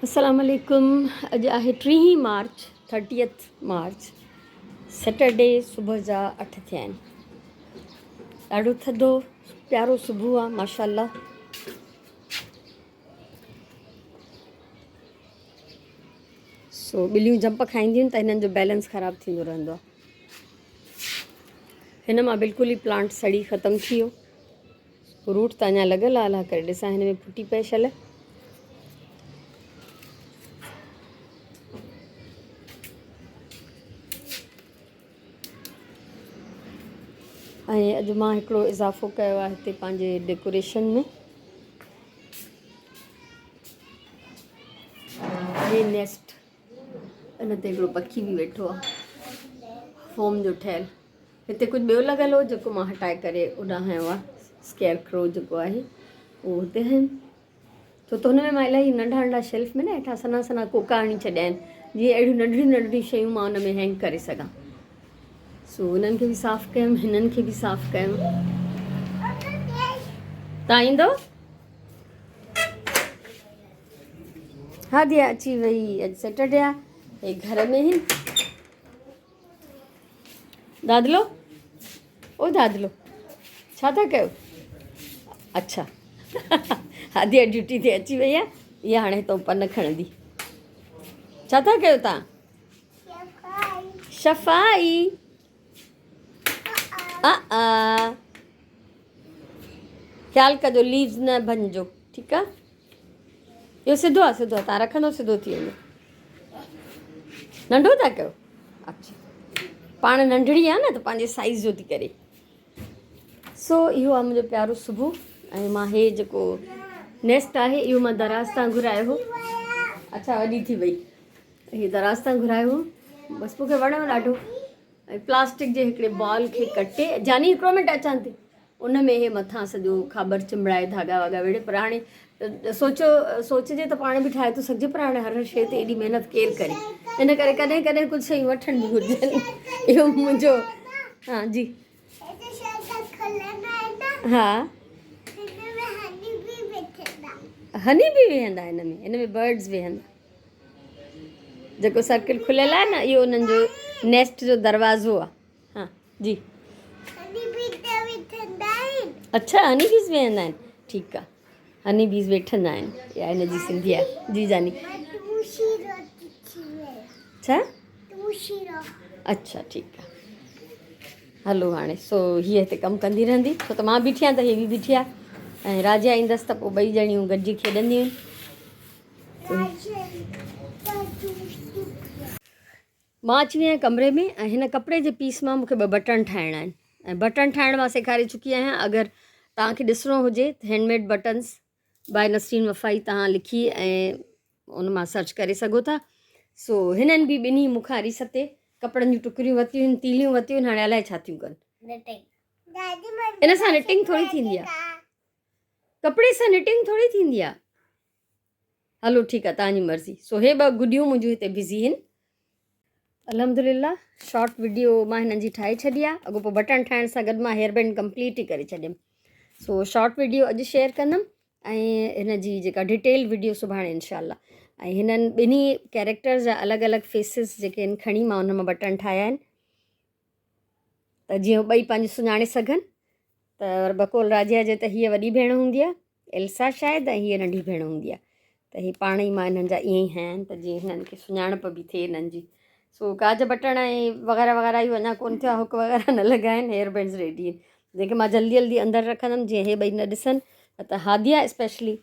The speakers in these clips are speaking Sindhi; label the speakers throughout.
Speaker 1: السلام عليڪم اڄ آهي ٽيهين مارچ ٿرٽيٿ مارچ سيٽرڊي صبح جا اٺ ٿيا آهن ڏاڍو ٿڌو پيارو صبح آ ماشاء الله سو ٻليون جمپ کائينديون ته هنن جو بيلنس خراب ٿيندو رهندو آ هن مان بلڪل ئي پلانٽ سڙي ختم ٿي ويو روٽ ته اڃا لڳل آ الله ڪري ڏسان هن ۾ ڦٽي پئي شل. ۽ اڄ مان هڪڙو اضافو ڪيو آهي هتي پنهنجي ڊيڪوريشن ۾ هي نيسٽ ان تي هڪڙو پکي به ويٺو آهي فوم جو ٺهيل هتي ڪجهه ٻيو لڳل هو جيڪو مان هٽائي ڪري اوڏانهن هنيو آهي اسڪيئر ڪرو جيڪو آهي اهو هتي هنيم ڇو ته هن ۾ مان الاهي ننڍا ننڍا شيلف ۾ نه هيٺان سنها سنها ڪوڪا هڻي ڇڏيا آهن جيئن اهڙيون ننڍڙيون ننڍڙيون شيون مان ان ۾ هينگ ڪري سگهان سو انهن کي به صاف ڪيم هنن کي به صاف ڪيم تان ايندو ها ديا اچي وئي اڄ سيٽرڊي آهي هي گهر ۾ هن دادلو او دادلو ڇا ٿا ڪيو اڇا هاديا ڊيوٽي تي اچي وئي آهي اها هاڻي هتو پن کڻندي ڇا ٿا ڪيو تان شفائي آ آ خيال ڪجو ليوز نه ڀڃجو ٺيڪ آ اهو سڌو آ سڌو آ تان رکندو سڌو ٿي ويندو ننڍو ٿا ڪيو اڇا پاڻ ننڍڙي آ نه ته پنهنجي سائيز جو ٿي ڪري سو اهو آ منهنجو پيارو صبح ۽ مان هي جيڪو نيسٽ آهي اهو مان دراز تان گهرايو هو اڇا وڏي ٿي وئي هي دراز تان گهرايو هو بس مونکي وڻيو ڏاڍو ۽ پلاسٽڪ جي هڪڙي بال کي ڪٽي جاني هڪڙو منٽ اچان ٿي ان ۾ هي مٿان سڄو کاٻر چنبڙائي ڌاڳا واڳا ويڙهي پر هاڻي سوچو سوچجي ته پاڻ به ٺاهي ٿو سگهجي پر هاڻي هر هر شيء تي ايڏي محنت ڪير ڪري ان ڪري ڪڏهن ڪڏهن ڪجهه شيون وٺڻ به گهرجن اهو منهنجو ها جي ها هني به ويهندا هن ۾ هن ۾ برڊز ويهندا جيڪو سرڪل کليل آهي نه اهو انهن جو نيسٽ جو دروازو آهي ها جي اڇا هني بيز ويهندا آهن ٺيڪ آهي هني بيز ويٺندا آهن يا هن جي سنڌي آهي جي جاني ڇا اڇا ٺيڪ آهي هلو هاڻي سو هيء هتي ڪم ڪندي رهندي ڇو ته مان بيٺي آهيان ته هيء به بيٺي آهي ۽ راجيا ايندس ته پوء ٻئي ڄڻيون گڏجي کيڏنديون مان اچي وئي آهيان ڪمري ۾ ۽ هن ڪپڙي جي پيس مان مونکي ٻه بٽڻ ٺاهڻا آهن ۽ بٽڻ ٺاهڻ مان سيکاري چڪي آهيان اگر توهان کي ڏسڻو هجي ته hand made buttons by Nasreen Wafai توهان لکي ۽ ان مان سرچ ڪري سگهو ٿا سو هنن به ٻنهي مون کان ريس تي ڪپڙن جون ٽڪريون ورتيون آهن تيليون ورتيون آهن هاڻي الائي ڇا ٿيون ڪن ان سان نٽنگ ٿوري ٿيندي آهي ڪپڙي سان نٽنگ ٿوري ٿيندي آهي هلو ٺيڪ آ توهان جي مرضي سو هي ٻه گڏيون منهنجون هتي بزي هن. الحمدلله شارٽ وڊيو مان هنن جي ٺاهي ڇڏي آ اڳو پوء بٽڻ ٺاهڻ سان گڏ مان هيئر بينڊ ڪمپليٽ ئي ڪري ڇڏيم سو شارٽ وڊيو اڄ شيئر ڪندم ۽ هن جي جيڪا ڊيٽيل وڊيو سڀاڻي انشاء الله ۽ هنن ٻنهي ڪيريڪٽرز جا الڳ الڳ فيسز جيڪي آهن کڻي مان ان مان بٽڻ ٺاهيا آهن ته جيئن هو ٻئي پنهنجي سڃاڻي سگهن ته بقول راجيا جي ته هيء وڏي ڀيڻ هوندي آهي ايلسا شايد ۽ هيء ننڍي ڀيڻ هوندي آهي ته هي پاڻ ئي مان انهن جا ائين ئي هنيا آهن ته جيئن هنن کي سڃاڻپ به ٿئي انهن جي سو ڪاج بٽڻ ۽ وغيره وغيره اهو اڃا ڪونه ٿيو آهي هڪ وغيره نه لڳا آهن هيئر بينڊز ريڊي آهن جنهن کي مان جلدي جلدي اندر رکندم جيئن هي ٻئي نه ڏسن نه ته هاديا اسپيشلي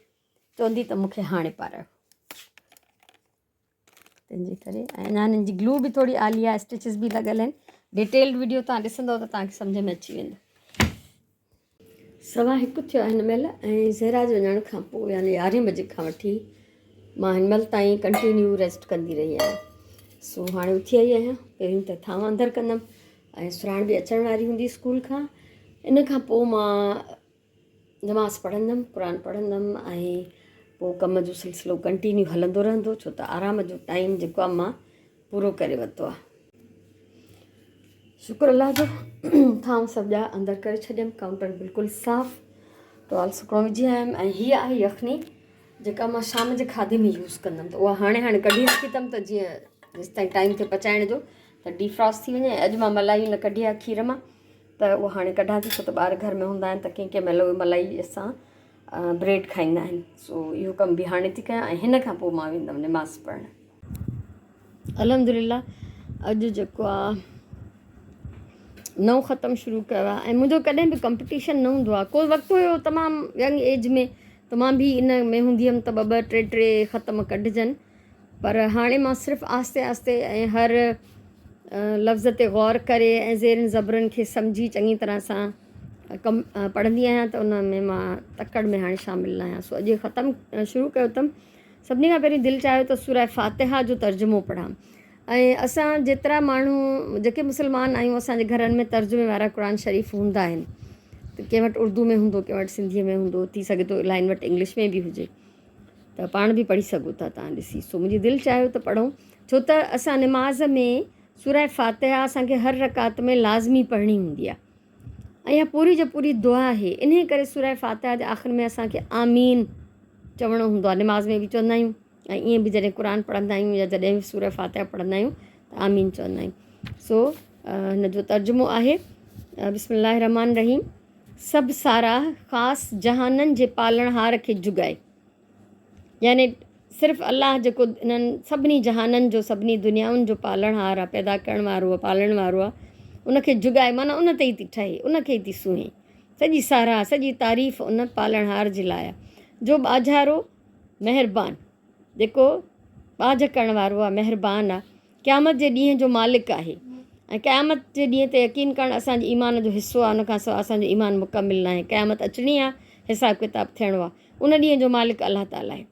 Speaker 1: چوندي ته مون کي هاڻي پارايو تنهن جي ڪري ۽ اڃا هنن جي گلو به ٿوري آلي آهي اسٽچز به لڳل آهن ڊيٽيلڊ ويڊيو تان ڏسندو ته تان کي سمجھ ۾ اچي ويندو سوا هڪ ٿيو آهي هن مهل ۽ زهرا جي وڃڻ کان پوء يعني يارهين بجي کان وٺي مان هن مهل تائين ڪنٽينيو ريسٽ ڪندي رهي آهيان سو هاڻي اٿي آئي آهيان پهرين ته ٿانو اندر ڪندم ۽ سراڻ به اچڻ واري هوندي اسڪول کان ان کان پوء مان نماز پڙهندم، قرآن پڙهندم ۽ پوء ڪم جو سلسلو ڪنٽينيو هلندو رهندو ڇو ته آرام جو ٽائيم جيڪو آهي مان پورو ڪري ورتو آهي. شڪر الله جو ٿانو سڀ ڄا اندر ڪري ڇڏيم ڪائونٽر بلڪل صاف ٽوال سڪڻو وجهي آيم ۽ هيء آهي يخني جيڪا مان شام جي کاڌي ۾ يوز ڪندم ته اها هاڻي هاڻي ڪڍي رکي اٿم ته جيئن جيستائين ٽائيم ٿئي پچائڻ جو ته ڊيفراسٽ ٿي وڃي اڄ مان ملائي نه ڪڍي آهي کير مان ته اها هاڻي ڪڍان ٿي ڇو ته ٻار گهر ۾ هوندا آهن ته ڪنهن ڪنهن مهل اهي ملائي سان بريڊ کائيندا آهن سو اهو ڪم به هاڻي ٿي ڪيان ۽ هن کان پوء مان ويندم نماز پڙهڻ. الحمد لله اڄ جيڪو آ نئون ختم شروع ڪيو آ ۽ منهنجو ڪڏهن به ڪمپٽيشن نه هوندو آ ڪو وقت هيو تمام ينگ ايج ۾ ته مان به ان ۾ هوندي هيم ته ٻه ٻه ٽي ٽي ختم ڪڍجن پر هاڻي مان صرف آهستي آهستي ۽ هر لفظ تي غور ڪري ۽ زيرن زبرن کي سمجهي چڱي طرح سان ڪم پڙهندي آهيان ته ان ۾ مان تڪڙ ۾ هاڻي شامل نه آهيان سو اڄ ختم شروع ڪيو اٿم سڀني کان پهرين دل چاهيو ته سوره فاتحه جو ترجمو پڙهان ۽ اسان جيترا ماڻهو جيڪي مسلمان آهيون اسان جي گهرن ۾ ترجمي وارا قرآن شريف هوندا آهن ته ڪنهن وٽ اردو ۾ هوندو ڪنهن وٽ سنڌيء ۾ هوندو ٿي سگهي ٿو الاهين وٽ انگلش ۾ به هجي ته پاڻ به پڙهي سگهو ٿا تان ڏسي سو منهنجي دل چاهيو ته پڙهون ڇو ته اسان نماز ۾ سوره فاتحه اسانکي هر رڪعت ۾ لازمي پڙهڻي هوندي آهي ۽ اها پوري جو پوري دعا آهي انهي ڪري سوره فاتحه جي آخر ۾ اسان کي آمين چوڻو هوندو آهي نماز ۾ به چوندا آهيون ۽ ائين به جڏهن قرآن پڙهندا آهيون يا جڏهن به سوره فاتحه پڙهندا آهيون ته آمين چوندا آهيون سو هن جو ترجمو آهي بسم الله الرحمن الرحيم سڀ ساراهه خاص جهانن جي پالڻهار کي جڳائي يعني صرف الله جيڪو انهن سڀني جهانن جو سڀني دنيائن جو پالڻهار آهي پيدا ڪرڻ وارو آهي پالڻ وارو آهي ان کي جڳائي معنيٰ ان تي ئي ٿي ٺهي ان کي ئي ٿي سونهين سڄي ساراهه سڄي تعريف ان پالڻهار جي لاء آهي جو ٻاجهارو مهربان جيڪو ٻاجهه ڪرڻ وارو آهي مهربان آهي قيامت جي ڏينهن جو مالڪ آهي ۽ قيامت جي ڏينهن تي يقين ڪرڻ اسان جي ايمان جو حصو آهي ان کان سواء اسان جو ايمان مڪمل ناهي قيامت اچڻي آهي حساب ڪتاب ٿيڻو آهي ان ڏينهن جو مالڪ الله تعاليٰ آهي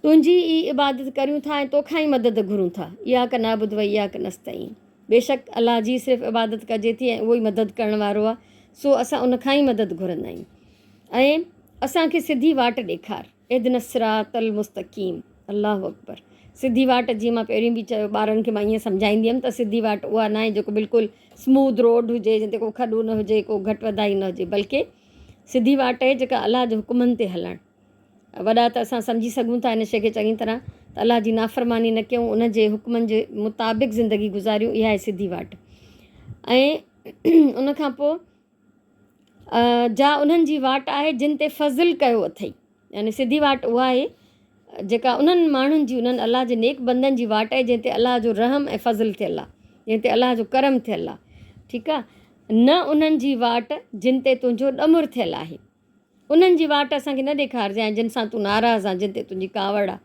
Speaker 1: تنهنجي ئي عبادت ڪريون ٿا ۽ توکان ئي مدد گهرون ٿا اياڪ نعبد و اياڪ نستعين بيشڪ الله جي صرف عبادت ڪجي ٿي ۽ اهو ئي مدد ڪرڻ وارو آهي سو اسان ان کان ئي مدد گهرندا آهيون ۽ اسان کي سڌي واٽ ڏيکار اهدنا الصراط المستقيم الله اڪبر سڌي واٽ جيئن مان پهريون به چيو ٻارن کي مان ائين سمجهائيندي هيم ته سڌي واٽ اها ناهي جيڪو بلڪل سموٿ روڊ هجي جنهن تي ڪو کڏو نه هجي ڪو گهٽ وڌائي نه هجي بلڪه سڌي واٽ آهي جيڪا الله جي حڪمن تي هلڻ وڏا ته اسان سمجهي سگهون ٿا ان شيء کي چڱي طرح ته الله جي نافرماني نه ڪيون ان جي حڪمن جي مطابق زندگي گذاريون اها آهي سڌي واٽ ۽ ان کان پوء جا انهن جي واٽ آهي جن تي فضل ڪيو اٿئي يعني سڌي واٽ اها آهي جيڪا انهن ماڻهن جي انهن الله جي نيڪ بندن جي واٽ آهي جنهن تي الله جو رحم ۽ فضل ٿيل آهي جنهن تي الله جو ڪرم ٿيل آهي ٺيڪ آهي نه انهن جي واٽ جن تي تنهنجو ڏمر ٿيل آهي انهن جي واٽ اسان کي نه ڏيکارجانء جن سان تون ناراض آهين جن تي تنهنجي ڪاوڙ آهي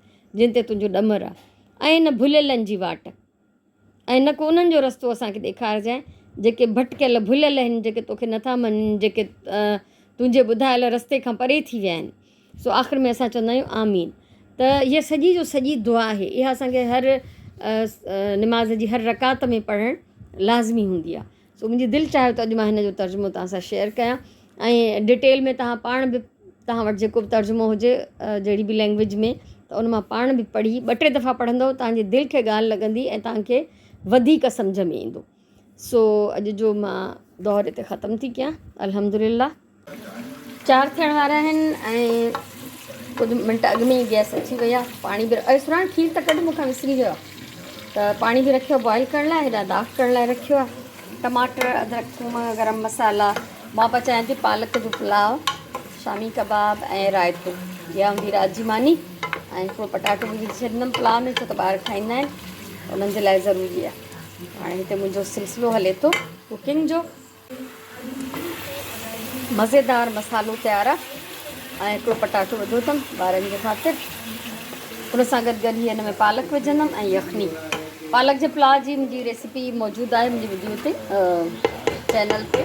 Speaker 1: جن تي تنهنجو ڏمر آهي ۽ نه ڀليلن جي واٽ ۽ نه ڪو انهن جو رستو اسان کي ڏيکارجانء، جيڪي ڀٽڪيل ڀليل آهن، جيڪي توکي نٿا مڃين، جيڪي تنهنجي ٻڌايل رستي کان پري ٿي ويا آهن. سو آخر ۾ اسان چوندا آهيون آمين. ته هيء سڄي جو سڄي دعا آهي. اها اسان کي هر نماز جي هر رڪعت ۾ پڙهڻ لازمي هوندي آهي. سو منهنجي دل چاهيو ته اڄ مان هن جو ترجمو توهان سان شيئر ڪيان ۽ ڊيٽيل ۾ توهان پاڻ به توهان وٽ جيڪو به ترجمو هجي جهڙي به لينگويج ۾ ته ان مان پاڻ به پڙهي ٻه ٽي دفعا پڙهندو توهان جي دل کي ڳالهه لڳندي ۽ توهان کي وڌيڪ سمجهه ۾ ايندو سو اڄ جو مان دور هتي ختم ٿي ڪيان الحمدلله. چار ٿيڻ وارا آهن ۽ ڪجهه منٽ اڳ ۾ ئي گئس اچي وئي آهي پاڻي به اري سراڻ کير ته ڪڍ مون کان وسري ويو آهي ته پاڻي به رکيو بوائل ڪرڻ لاء هيڏانهن داغ ڪرڻ لاء رکيو آهي ٽماٽر ادرڪ ٿوم گرم مسالا مان پچايان ٿي پالڪ جو پلاء شامي ڪباب ۽ رائتو اها هوندي رات جي ماني ۽ هڪڙو پٽاٽو به وجهي ڇڏيندم پلاء ۾ ڇو ته ٻار کائيندا آهن انهن جي لاء ضروري آهي هاڻي هتي منهنجو سلسلو هلي ٿو ڪوڪنگ جو مزيدار مصالحو تيار آ ۽ هڪڙو پٽاٽو وڌو اٿم ٻارن جي خاطر ان سان گڏ گڏ هي هن ۾ پالڪ وجهندم ۽ يخني پالڪ جي پلاء جي منهنجي ريسيپي موجود آهي منهنجي وڊيو تي چينل تي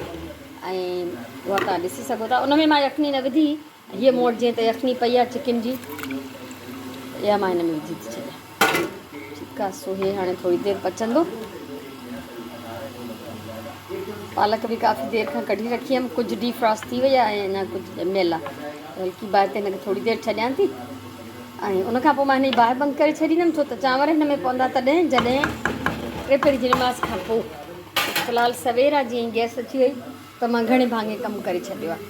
Speaker 1: ۽ اها تان ڏسي سگهو ٿا ان ۾ مان يخني نه وڌي هيء مون وٽ جيئن ته يخني پئي آهي چڪن جي اها مان هن ۾ وجهي ٿي ڇڏيان. ٺيڪ آهي سو هي هاڻي ٿوري دير پچندو. پالڪ به ڪافي دير کان ڪڍي رکي هيم ڪجهه ڊي فراسٽ ٿي وئي آهي ۽ اڃا ڪجهه ڄميل آهي هلڪي باهه تي هن کي ٿوري دير ڇڏيان ٿي ۽ ان کان پوء مان هن جي باهه بند ڪري ڇڏيندم ڇو ته چانور هن ۾ پوندا تڏهن جڏهن ٽي پهر جي نماز کان پوء في الحال سوير آهي جيئن ئي گئس اچي وئي ته مان گهڻي ڀاڱي ڪم ڪري ڇڏيو آهي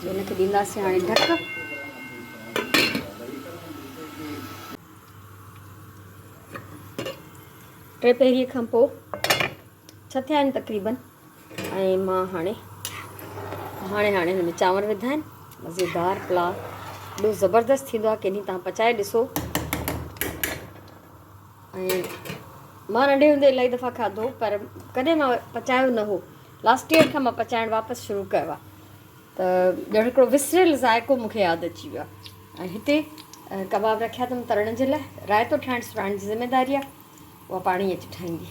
Speaker 1: سو هن کي ڏينداسين هاڻي ڍڪ. ٽي پهريء کان پوء ڇهه ٿيا آهن تقريبن ۽ مان هاڻي هاڻي هاڻي هن ۾ چانور وڌا آهن مزيدار پلاء ايڏو زبردست ٿيندو آهي ڪنهن تان پچائي ڏسو ۽ مان ننڍي هوندي الاهي دفعا کاڌو پر ڪڏهن مان پچايو نه هو لاسٽ ايئر کان مان پچائڻ واپس شروع ڪيو آهي ته ڄڻ هڪڙو وسريل ذائقو مون کي ياد اچي ويو آهي ۽ هتي ڪباب رکيا اٿم ترڻ جي لاء رائتو ٺاهڻ سراڻ جي ذميداري آهي اها پاڻ ئي اچي ٺاهيندي.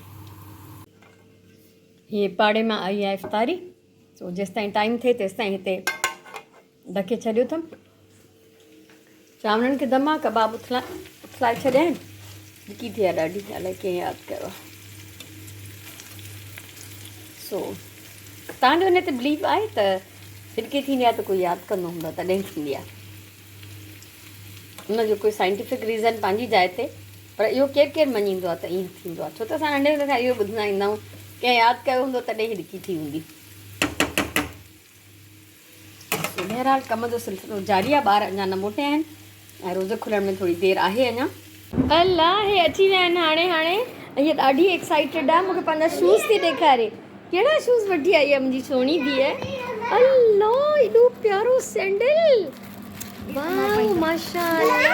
Speaker 1: هي پاڙي مان آئي آهي افطاري سو جيستائين ٽائيم ٿئي تيستائين هتي ڍڪي ڇڏيو اٿم. چانورن کي دم آ ڪباب اٿلائي ڇڏيا آهن. ڊڪي ٿي آ ڏاڍي الائي ڪنهن ياد ڪيو آ. سو تان جو ان تي بليف آهي ته هڏڪي ٿيندي آ ته ڪوئي ياد ڪندو هوندو تڏهن ٿيندي آ. ان جو ڪوئي سائنٽيفڪ ريزن پنهنجي جاء تي پر اهو ڪير ڪير مڃيندو آهي ته ائين ٿيندو آهي ڇو ته اسان ننڍي هوندي کان اهو ٻڌندا ايندا آهيون ڪنهن ياد ڪيو هوندو تڏهن هي ڏڪي ٿي هوندي. بهرحال ڪم جو سلسلو جاري آهي ٻار اڃا نه موٽيا آهن ۽ روزي کلڻ ۾ ٿوري دير آهي اڃا. الله هي اچي ويا آهن هاڻي هاڻي ۽ هي ڏاڍي ايڪسائيٽيڊ آهي مونکي پنهنجا شوز ٿي ڏيکاري ڪهڙا شوز وٺي آئي آهي منهنجي سهڻي ڌيء الله ايڏو پيارو سينڊل واو ماشاءالله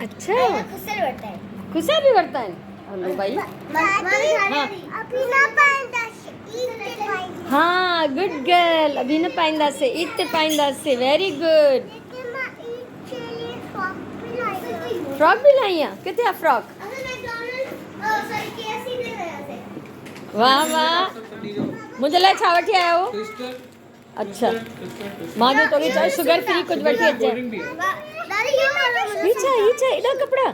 Speaker 1: اڇا خسر به ورتا آهن هلو ڀائي ها گڊ گرل ابي نه پائينداسي عيد تي پائينداسي ويري گڊ فراڪ به لائي آ ڪٿي آ فراڪ واه واه منهنجي لاء ڇا وٺي آيا هو اڇا مان جو توکي چيو شگر فري ڪجهه وٺي اچجانء. هي ڇا هي ڇا ايڏا ڪپڙا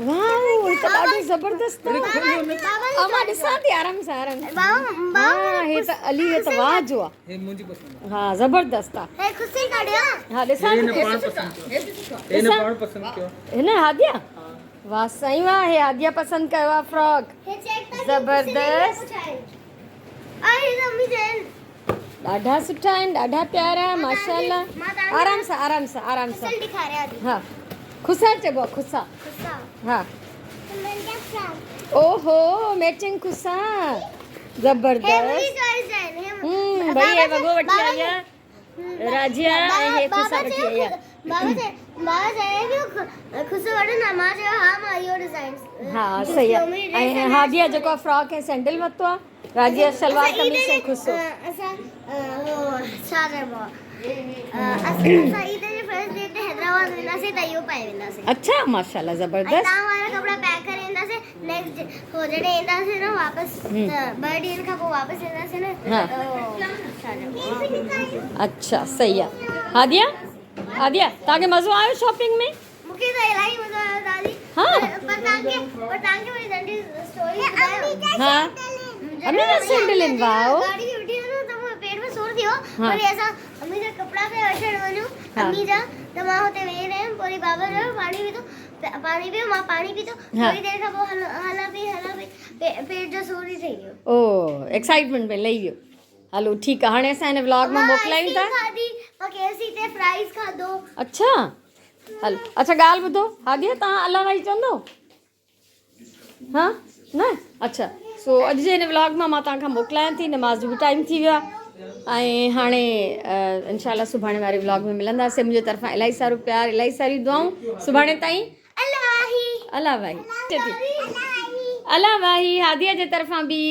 Speaker 1: واو هي ته ڏاڍو زبردست آ امان ڏسان ٿي آرام سان آرام سان ها هي ته علي هي ته واه جو آ ها زبردست آ ها ڏسان ٿي هن هاديا واه سائين واه هي هاديا پسند ڪيو آ فراڪ زبردست ڏاڍا سٺا آهن ڏاڍا پيارا ماشاءالله آرام سان آرام سان آرام سان ها خسا چئبو آهي خسا ها اوهو ميچنگ خسا زبردست ڀئي هي وڳو وٺي آئي آهي راجيا ۽ هي خسا وٺي آئي آهي ها صحيح آهي ۽ هاديا جيڪو فراڪ ۽ سينڊل ورتو آهي راجيا شلوار قميص ۽ کسو.
Speaker 2: اسان هو ڇا چئبو آ اسان عيد جي فرسٽ ڊي تي حيدرآباد وينداسين ته اهو پائي وينداسين.
Speaker 1: اڇا ماشاءالله زبردست.
Speaker 2: ۽ توهان وارا ڪپڙا پيڪ ڪري اينداسين نيڪسٽ ڊي هو جڏهن اينداسين نه واپس ته ٻه ڏينهن کان پوء واپس اينداسين نه ته ڇا چئبو آ.
Speaker 1: اڇا صحيح آ هاديه هاديه توهان کي مزو آيو شاپنگ ۾؟
Speaker 2: مون کي ته الاهي مزو آيو دادي
Speaker 1: ها
Speaker 2: پر توهان کي پر توهان کي منهنجي ننڍي اسٽوري ٻڌايان
Speaker 1: ها امي جا سينڊل آهن واو
Speaker 2: گاڏي ۾ ويٺي هيس ته مون کي پيٽ ۾ سور ٿيو وري اسان امي جا ڪپڙا پيا وٺڻ وڃون امي جا ته مان هتي ويهي رهيم پوء وري بابا چيو پاڻي پيتو پاڻي پيو مان پاڻي پيتو ٿوري دير کان پوء هلان پئي هلان پئي پيٽ جو سور ئي ٺهي ويو.
Speaker 1: او ايڪسائيٽمينٽ ۾ لهي ويو. هلو ٺيڪ آ هاڻي اسان هن ولاگ مان موڪلايون ٿا.
Speaker 2: مان آئسڪريم کاڌي مان ڪي ايف سي تي فرائز کاڌو.
Speaker 1: اڇا هل اڇا ڳالهه ٻڌو هاديا توهان الله وائي چوندو ها نه اڇا سو اڄ جي هن ولاگ مان مان توهان کان موڪلايان ٿي نماز جو به ٽائيم ٿي ويو آهي ۽ هاڻي انشاء الله سڀاڻي واري ولاگ ۾ ملنداسين منهنجي طرفان الاهي سارو پيار الاهي ساريون دعائون سڀاڻي تائين
Speaker 2: الله واهي
Speaker 1: الله واهي الله واهي هاديا جي طرفان به.